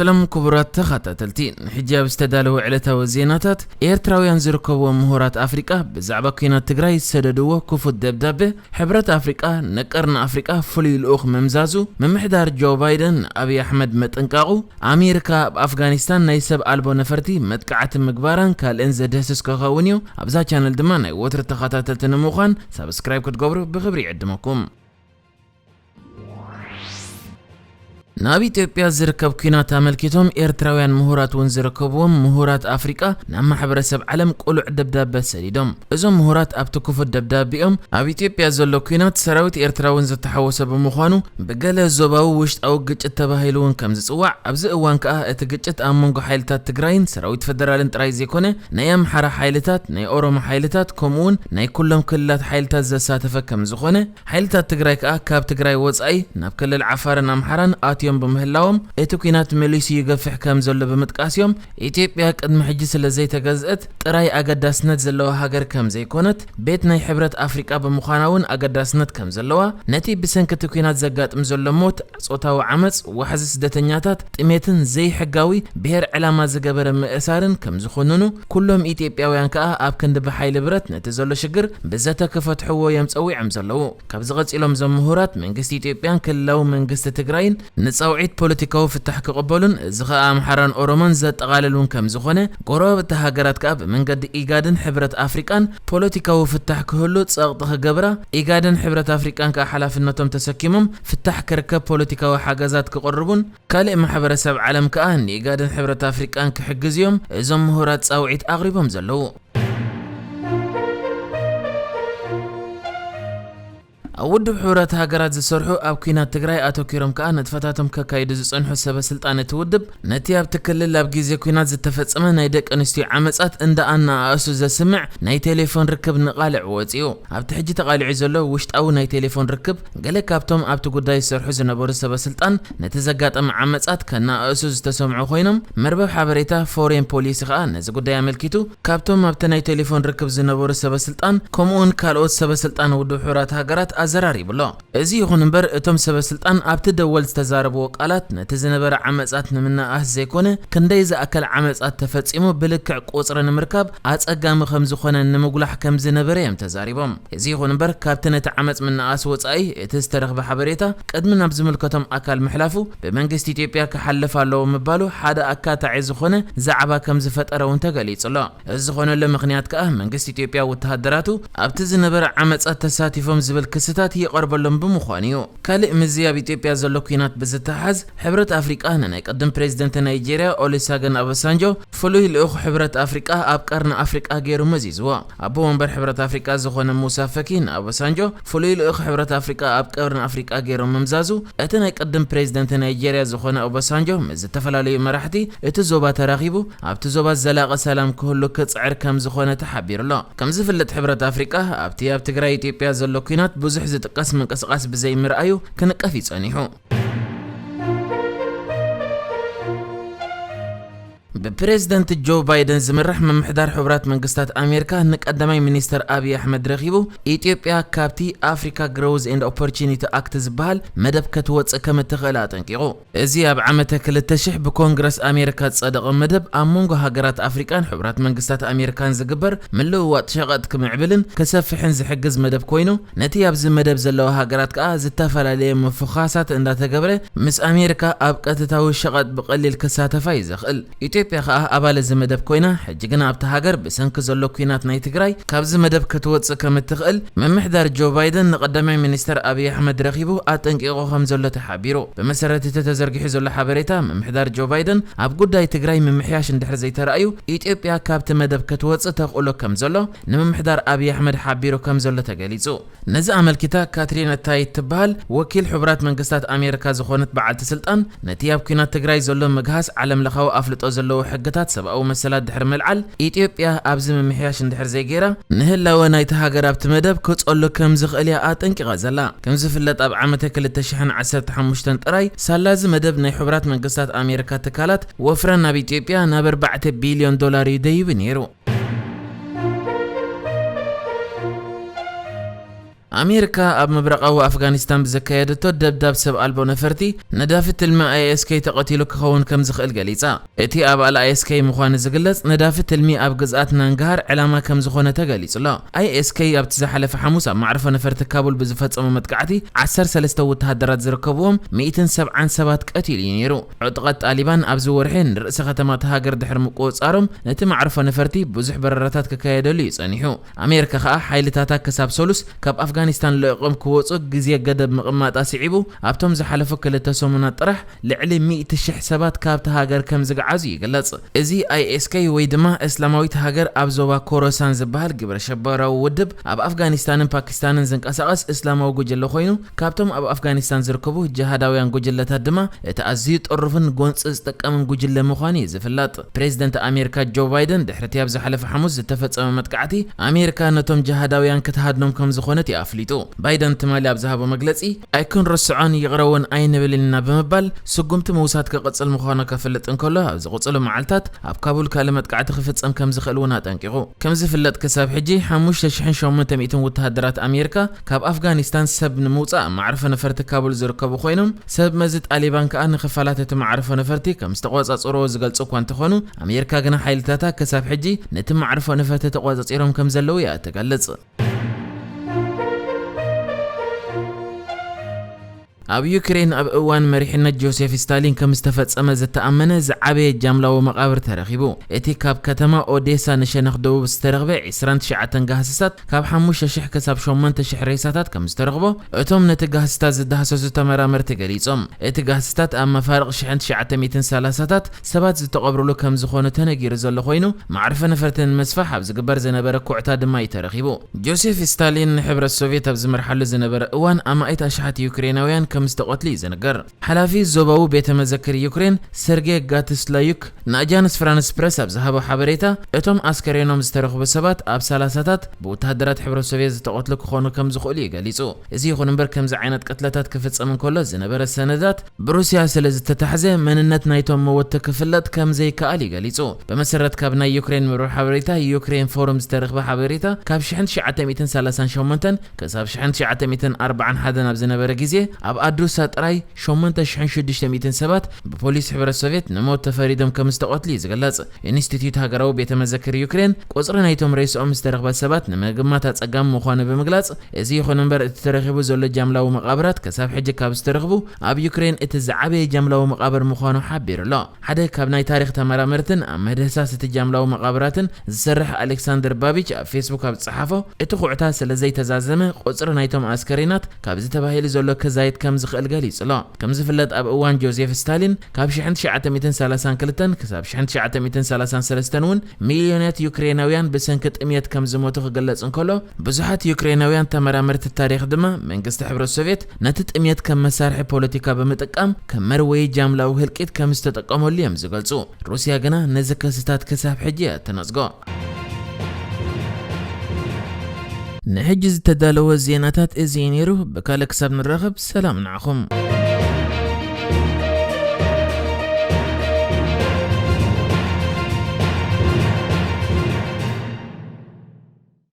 ሰላም ክቡራት ተኸታተልቲ፣ ንሕጂ ኣብ ዝተዳለወ ዕለታዊ ዜናታት፣ ኤርትራውያን ዝርከብዎም ምሁራት ኣፍሪቃ ብዛዕባ ኲናት ትግራይ ዝሰደድዎ ክፉት ደብዳበ፣ ሕብረት ኣፍሪቃ ንቀርኒ ኣፍሪቃ ፍሉይ ልኡኽ ምምዛዙ፣ ምምሕዳር ጆ ባይደን ንኣብይ ኣሕመድ ምጥንቃቑ፣ ኣሜሪካ ኣብ ኣፍጋኒስታን ናይ ሰብ ኣልቦ ነፈርቲ መጥቃዕቲ ምግባራን ካልእን ዘድህስስ ክኸውን እዩ። ኣብዛ ቻነል ድማ ናይ ወትሩ ተኸታተልቲ ንምዃን ሳብስክራይብ ክትገብሩ ብኽብሪ ይዕድመኩም። ናብ ኢትዮጵያ ዝርከብ ኲናት ኣመልኪቶም ኤርትራውያን ምሁራት እውን ዝርከብዎም ምሁራት ኣፍሪቃ ናብ ማሕበረሰብ ዓለም ቅሉዕ ደብዳበ ሰዲዶም። እዞም ምሁራት ኣብቲ ክፉት ደብዳቤኦም፣ ኣብ ኢትዮጵያ ዘሎ ኲናት ሰራዊት ኤርትራ እውን ዝተሓወሰ ብምዃኑ፣ ብገለ ዞባዊ ውሽጣዊ ግጭት ተባሂሉ እውን ከም ዝጽዋዕ፣ ኣብዚ እዋን ከኣ እቲ ግጭት ኣብ መንጎ ሓይልታት ትግራይን ሰራዊት ፈደራልን ጥራይ ዘይኮነ፣ ናይ ኣምሓራ ሓይልታት፣ ናይ ኦሮሞ ሓይልታት፣ ከምኡ እውን ናይ ኩሎም ክልላት ሓይልታት ዘሳተፈ ከም ዝኾነ፣ ሓይልታት ትግራይ ከኣ ካብ ትግራይ ወጻኢ ናብ ክልል ዓፋርን ኣምሓራን ኣትዮም ብምህላዎም፣ እቲ ኲናት መሊሱ ይገፍሕ ከም ዘሎ ብምጥቃስ እዮም፣ ኢትዮጵያ ቅድሚ ሕጂ ስለ ዘይተገዝአት ጥራይ ኣገዳስነት ዘለዋ ሃገር ከም ዘይኮነት፣ ቤት ናይ ሕብረት ኣፍሪቃ ብምዃና እውን ኣገዳስነት ከም ዘለዋ፣ ነቲ ብሰንኪ እቲ ኲናት ዘጋጥም ዘሎ ሞት፣ ጾታዊ ዓመጽ፣ ዋሕዚ ስደተኛታት፣ ጥሜትን ዘይሕጋዊ ብሄር ዕላማ ዝገበረ ምእሳርን ከም ዝኹንኑ፣ ኩሎም ኢትዮጵያውያን ከኣ ኣብ ክንዲ ብሓይሊ ብረት ነቲ ዘሎ ሽግር ብዘተ ክፈትሕዎ እዮም ጸዊዖም ዘለዉ። ካብዚ ቀጺሎም እዞም ምሁራት፣ መንግስቲ ኢትዮጵያን ክልላዊ መንግስቲ ትግራይን ንጻውዒት ፖለቲካዊ ፍታሕ ክቕበሉን፣ እዚ ኸኣ ኣምሓራን ኦሮሞን ዘጠቓልል እውን ከም ዝኾነ፣ ጎረባብቲ ሃገራት ከኣ ብመንገዲ ኢጋድን ሕብረት ኣፍሪቃን ፖለቲካዊ ፍታሕ ክህሉ ጸቕጢ ክገብራ፣ ኢጋድን ሕብረት ኣፍሪቃን ከኣ ሓላፍነቶም ተሰኪሞም ፍታሕ ክርከብ ፖለቲካዊ ሓገዛት ክቕርቡን፣ ካልእ ማሕበረሰብ ዓለም ከኣ ንኢጋድን ሕብረት ኣፍሪቃን ክሕግዝ እዮም እዞም ምሁራት ጻውዒት ኣቕሪቦም ዘለዉ። ኣብ ውድብ ሕቡራት ሃገራት ዝሰርሑ፣ ኣብ ኲናት ትግራይ ኣተኲሮም ከኣ ንጥፈታቶም ከካይዱ ዝጸንሑ ሰበ ስልጣን እቲ ውድብ፣ ነቲ ኣብቲ ክልል ኣብ ግዜ ኲናት ዝተፈጸመ ናይ ደቂ ኣንስትዮ ዓመጻት እንዳ ኣነኣእሱ ዘስምዕ ናይ ቴሌፎን ርክብ ንቓልዕ ወጺኡ። ኣብቲ ሕጂ ተቓሊዑ ዘሎ ውሽጣዊ ናይ ቴሌፎን ርክብ፣ ገለ ካብቶም ኣብቲ ጉዳይ ዝሰርሑ ዝነበሩ ሰበ ስልጣን ነቲ ዘጋጠመ ዓመጻት ከነኣእሱ ዝተሰምዑ ኮይኖም፣ መርበብ ሓበሬታ ፎሬን ፖሊሲ ከኣ ነዚ ጉዳይ ኣመልኪቱ ካብቶም ኣብቲ ናይ ቴሌፎን ርክብ ዝነበሩ ሰበ ስልጣን፣ ከምኡውን ካልኦት ሰበ ስልጣን ውድብ ሕቡራት ሃገራት ኣዘራሪቡ ኣሎ። እዚ ይኹን እምበር፣ እቶም ሰበ ስልጣን ኣብቲ ደወል ዝተዛረብዎ ቃላት፣ ነቲ ዝነበረ ዓመጻት ንምንኣስ ዘይኮነ፣ ክንደይ ዝኣከል ዓመጻት ተፈጺሙ ብልክዕ ቁጽሪ ንምርካብ ኣጸጋሚ ከም ዝኾነ ንምጉላሕ ከም ዝነበረ እዮም ተዛሪቦም። እዚ ይኹን እምበር፣ ካብቲ ነቲ ዓመጽ ምንኣስ ወጻኢ እቲ ዝተረኽበ ሓበሬታ ቅድሚ ናብ ዝምልከቶም ኣካል ምሕላፉ፣ ብመንግስቲ ኢትዮጵያ ክሓልፍ ኣለዎ ምባሉ ሓደ ኣካታዒ ዝኾነ ዛዕባ ከም ዝፈጠረ እውን ተገሊጹ ኣሎ። እዚ ዝኾነሉ ምኽንያት ከኣ መንግስቲ ኢትዮጵያ ወተሃደራቱ ኣብቲ ዝነበረ ዓመጻት ተሳቲፎም ዝብል ክስታት ይቐርበሎም ብምዃኑ እዩ። ካልእ ምስዚ ኣብ ኢትዮጵያ ዘሎ ኲናት ብዝተሓዝ፣ ሕብረት ኣፍሪቃ ንናይ ቅድም ፕሬዚደንት ናይጄርያ ኦሉሰገን ኦባሳንጆ ፍሉይ ልኡኽ ሕብረት ኣፍሪቃ ኣብ ቀርኒ ኣፍሪቃ ገይሩ መዚዝዎ። ኣቦ ወንበር ሕብረት ኣፍሪቃ ዝኾነ ሙሳ ፈኪ ንኦባሳንጆ ፍሉይ ልኡኽ ሕብረት ኣፍሪቃ ኣብ ቀርኒ ኣፍሪቃ ገይሩ ምምዛዙ፣ እቲ ናይ ቅድም ፕሬዚደንት ናይጄርያ ዝኾነ ኦባሳንጆ ምስ ዝተፈላለዩ መራሕቲ እቲ ዞባ ተራኺቡ ኣብቲ ዞባ ዘላቒ ሰላም ክህሉ ክጽዕር ከም ዝኾነ ተሓቢሩ ኣሎ። ከም ዝፍለጥ፣ ሕብረት ኣፍሪቃ ኣብቲ ኣብ ትግራይ ኢትዮጵያ ዘሎ ኲናት ብዙሕ ዝጥቀስ ምንቅስቓስ ብዘይምርኣዩ ክንቀፍ እዩ ጸኒሑ። ብፕሬዝደንት ጆ ባይደን ዝምራሕ ምምሕዳር ሕቡራት መንግስታት ኣሜሪካ ንቀዳማይ ሚኒስተር ኣብይ ኣሕመድ ረኺቡ፣ ኢትዮጵያ ካብቲ ኣፍሪካ ግሮውዝ ኤንድ ኦፖርቹኒቲ ኣክት ዝበሃል መደብ ከትወፅእ ከም እትኽእል ኣጠንቂቑ። እዚ ኣብ ዓመተ ክልተ ሽሕ ብኮንግረስ ኣሜሪካ ዝጸደቐ መደብ፣ ኣብ መንጎ ሃገራት ኣፍሪቃን ሕቡራት መንግስታት ኣሜሪካን ዝግበር ምልውዋጥ ሸቐጥ ክምዕብልን ክሰፍሕን ዝሕግዝ መደብ ኮይኑ፣ ነቲ ኣብዚ መደብ ዘለዋ ሃገራት ከኣ ዝተፈላለየ ምፍዃሳት እንዳተገብረ፣ ምስ ኣሜሪካ ኣብ ቀጥታዊ ሸቐጥ ብቐሊል ክሳተፋ እዩ ዘኽእል። ኢትዮጵያ ከኣ ኣባል እዚ መደብ ኮይና፣ ሕጂ ግና ኣብታ ሃገር ብሰንኪ ዘሎ ኲናት ናይ ትግራይ ካብዚ መደብ ክትወጽእ ከም እትኽእል ምምሕዳር ጆ ባይደን ንቀዳማይ ሚኒስተር ኣብይ ኣሕመድ ረኺቡ ኣጠንቂቑ ከም ዘሎ ተሓቢሩ። ብመሰረት እቲ ተዘርጊሑ ዘሎ ሓበሬታ፣ ምምሕዳር ጆ ባይደን ኣብ ጉዳይ ትግራይ ምምሕያሽ እንድሕር ዘይተራእዩ፣ ኢትዮጵያ ካብቲ መደብ ክትወጽእ ተኽእሎ ከም ዘሎ ንምምሕዳር ኣብይ ኣሕመድ ሓቢሩ ከም ዘሎ ተገሊጹ። ነዚ ኣመልኪታ ካትሪን ታይ ትበሃል ወኪል ሕቡራት መንግስታት ኣሜሪካ ዝኾነት በዓልቲ ስልጣን፣ ነቲ ኣብ ኲናት ትግራይ ዘሎ ምግሃስ ዓለም ለኻዊ ኣፍልጦ ዘለዎ ሕግታት ሰብኣዊ መሰላት ድሕሪ ምልዓል፣ ኢትዮጵያ ኣብዚ ምምሕያሽ እንድሕር ዘይገይራ፣ ንህላወ ናይቲ ሃገር ኣብቲ መደብ ክጸሉ ከም ዝኽእል እያ ኣጠንቂቓ ዘላ። ከም ዝፍለጥ፣ ኣብ ዓመተ ክልተ ሽሕን ዓሰርተ ሓሙሽተን ጥራይ፣ ሳላ እዚ መደብ ናይ ሕቡራት መንግስታት ኣሜሪካ ትካላት ወፍረን ናብ ኢትዮጵያ ናብ ኣርባዕተ ቢልዮን ዶላር እዩ ደይቡ ነይሩ። ኣሜሪካ ኣብ ምብራቓዊ ኣፍጋኒስታን ብዘካየደቶ ደብዳብ ሰብ ኣልቦ ነፈርቲ፣ ነዳፊ ትልሚ ኣይኤስኬ ተቐቲሉ ክኸውን ከም ዝኽእል ገሊጻ። እቲ ኣባል ኣይኤስኬ ምዃኑ ዝግለጽ ነዳፊ ትልሚ ኣብ ግዝኣት ናንጋሃር ዕላማ ከም ዝኾነ ተገሊጹ ኣሎ። ኣይኤስኬ ኣብቲ ዝሓለፈ ሓሙስ ኣብ ማዕርፎ ነፈርቲ ካቡል ብዝፈጸሞ መጥቃዕቲ ዓሰርተ ሰለስተ ወተሃደራት ዝርከብዎም ሚእትን ሰብዓን ሰባት ቀቲሉ እዩ ነይሩ። ዕጡቓት ጣሊባን ኣብዚ ወርሒ ንርእሰ ከተማ እታ ሃገር ድሕሪ ምቁጽጻሮም፣ ነቲ ማዕርፎ ነፈርቲ ብዙሕ በረራታት ክካየደሉ እዩ ጸኒሑ። ኣሜሪካ ከኣ ሓይልታታ ክሳብ ሰሉስ ካብ ኣፍጋኒስታን ለቒቖም ክወጹ ግዜ ገደብ ምቕማጣ ስዒቡ፣ ኣብቶም ዝሓለፉ ክልተ ሰሙናት ጥራሕ ልዕሊ ሚእቲ ሽሕ ሰባት ካብቲ ሃገር ከም ዝገዓዙ ይግለጽ። እዚ ኣይኤስኬ ወይ ድማ እስላማዊት ሃገር ኣብ ዞባ ኮረሳን ዝበሃል ግብረ ሸበራዊ ውድብ ኣብ ኣፍጋኒስታንን ፓኪስታንን ዝንቀሳቐስ እስላማዊ ጉጅለ ኮይኑ፣ ካብቶም ኣብ ኣፍጋኒስታን ዝርከቡ ጅሃዳውያን ጉጅለታት ድማ እቲ ኣዝዩ ጥሩፍን ጎንጺ ዝጥቀምን ጉጅለ ምዃኑ እዩ ዝፍለጥ። ፕሬዚደንት ኣሜሪካ ጆ ባይደን ድሕሪ እቲ ኣብ ዝሓለፈ ሓሙስ ዝተፈጸመ መጥቃዕቲ፣ ኣሜሪካ ነቶም ጅሃዳውያን ክትሃድኖም ከም ዝኾነት እዩ ኣፍሊጡ። ባይደን ትማሊ ኣብ ዝሃቦ መግለጺ፣ ኣይክንርስዖን ይቕረ እውን ኣይንብልን ኢና ብምባል፣ ስጉምቲ ምውሳድ ክቕጽል ምዃኑ ከፍልጥ እንከሎ፣ ኣብ ዝቕጽሉ መዓልታት ኣብ ካቡል ካልእ መጥቃዕቲ ክፍጸም ከም ዝኽእል እውን ኣጠንቂቑ። ከም ዝፍለጥ፣ ክሳብ ሕጂ ሓሙሽተ ሽሕን ሸሞንተ ሚእትን ወተሃደራት ኣሜሪካ ካብ ኣፍጋኒስታን ሰብ ንምውጻእ ኣብ ማዕርፎ ነፈርቲ ካቡል ዝርከቡ ኮይኖም፣ ሰብ መዚ ጣሊባን ከኣ ንኽፋላት እቲ ማዕርፎ ነፈርቲ ከም ዝተቖጻጸርዎ ዝገልጹ እኳ እንተኾኑ፣ ኣሜሪካ ግና ሓይልታታ ክሳብ ሕጂ ነቲ ማዕርፎ ነፈርቲ ተቖጻጺሮም ከም ዘለዉ እያ እትገልጽ። ኣብ ዩክሬን ኣብ እዋን መሪሕነት ጆሴፍ ስታሊን ከም ዝተፈጸመ ዝተኣመነ ዝዓበየ ጃምላዊ መቓብር ተረኺቡ። እቲ ካብ ከተማ ኦዴሳ ንሸነኽ ደቡብ ዝተረኽበ ዕስራን ትሽዓተን ጋህስታት ካብ ሓሙሽተ ሽሕ ክሳብ ሸሞንተ ሽሕ ሬሳታት ከም ዝተረኽቦ እቶም ነቲ ጋህስታት ዝዳህሰሱ ተመራመርቲ ገሊጾም። እቲ ጋህስታት ኣብ መፋርቕ ሽሕን ትሽዓተ ሚእትን ሰላሳታት ሰባት ዝተቐብርሉ ከም ዝኾነ ተነጊሩ ዘሎ ኮይኑ፣ ማዕርፎ ነፈርቲ ንምስፋሕ ኣብ ዝግበር ዝነበረ ኩዕታ ድማ እዩ ተረኺቡ። ጆሴፍ ስታሊን ንሕብረት ሶቪየት ኣብ ዝመርሓሉ ዝነበረ እዋን፣ ኣማኢት ኣሽሓት ዩክሬናውያን ከም ዝተቐትሉ እዩ ዝንገር። ሓላፊ ዞባዊ ቤተ መዘክር ዩክሬን፣ ሰርጌ ጋትስላዩክ፣ ንኣጃንስ ፍራንስ ፕረስ ኣብ ዝሃቦ ሓበሬታ፣ እቶም ኣስከሬኖም ዝተረኽቡ ሰባት ኣብ ሰላሳታት ብወተሃደራት ሕብረት ሶቪየት ዝተቐትሉ ክኾኑ ከም ዝኽእሉ እዩ ገሊጹ። እዚ ይኹን እምበር፣ ከምዚ ዓይነት ቅትለታት ክፍጸም እንከሎ ዝነበረ ሰነዳት ብሩስያ ስለ ዝተታሕዘ፣ መንነት ናይቶም መወቲ ክፍለጥ ከም ዘይከኣል እዩ ገሊጹ። ብመሰረት ካብ ናይ ዩክሬን መርበብ ሓበሬታ ዩክሬን ፎረም ዝተረኽበ ሓበሬታ፣ ካብ ሽሕን ትሽዓተ ሚእትን ሰላሳን ሸሞንተን ክሳብ ሽሕን ትሽዓተ ሚእትን ኣርባዓን ሓደን ኣብ ዝነበረ ግዜ፣ ኣብ ኣዱሳ ጥራይ ሸሞንተ ሽሕን ሽዱሽተ ሚእትን ሰባት ብፖሊስ ሕብረት ሶቪየት ንሞት ተፈሪዶም ከም ዝተቐትሉ እዩ ዝግለጽ። ኢንስቲትዩት ሃገራዊ ቤተ መዘክር ዩክሬን፣ ቁጽሪ ናይቶም ሬስኦም ዝተረኽበ ሰባት ንምግማት ኣጸጋሚ ምዃኑ ብምግላጽ፣ እዚ ይኹን እምበር፣ እቲ ተረኺቡ ዘሎ ጃምላዊ መቓብራት ክሳብ ሕጂ ካብ ዝተረኽቡ ኣብ ዩክሬን እቲ ዝዓበየ ጃምላዊ መቓብር ምዃኑ ሓቢሩ ኣሎ። ሓደ ካብ ናይ ታሪኽ ተመራመርትን ኣብ ምህዳስ እቲ ጃምላዊ መቓብራትን ዝሰርሕ ኣሌክሳንደር ባቢች ኣብ ፌስቡክ ኣብ ዝጸሓፎ፣ እቲ ኩዕታ ስለ ዘይተዛዘመ፣ ቁጽሪ ናይቶም ኣስከሬናት ካብዚ ተባሂሉ ዘሎ ክዛይድ ከም ዝኽእል ገሊጹ ኣሎ። ከም ዝፍለጥ፣ ኣብ እዋን ጆዜፍ ስታሊን፣ ካብ ሽሕን ትሽዓተ ሚእትን ሰላሳን ክልተን ክሳብ ሽሕን ትሽዓተ ሚእትን ሰላሳን ሰለስተን እውን፣ ሚልዮናት ዩክሬናውያን ብሰንኪ ጥምየት ከም ዝሞቱ ክግለጽ እንከሎ፣ ብዙሓት ዩክሬናውያን ተመራመርቲ ታሪኽ ድማ፣ መንግስቲ ሕብረት ሶቪየት ነቲ ጥምየት ከም መሳርሒ ፖለቲካ ብምጥቃም፣ ከም መርወዪ ጃምላዊ ህልቂት ከም ዝተጠቀመሉ እዮም ዝገልጹ። ሩስያ ግና ነዚ ክስታት ክሳብ ሕጂ እያ እትነጽጎ። ንሕጂ ዝተዳለወ ዜናታት እዚ እዩ ነይሩ። ብካልእ ክሳብ ንራኸብ፣ ሰላም ንዓኹም።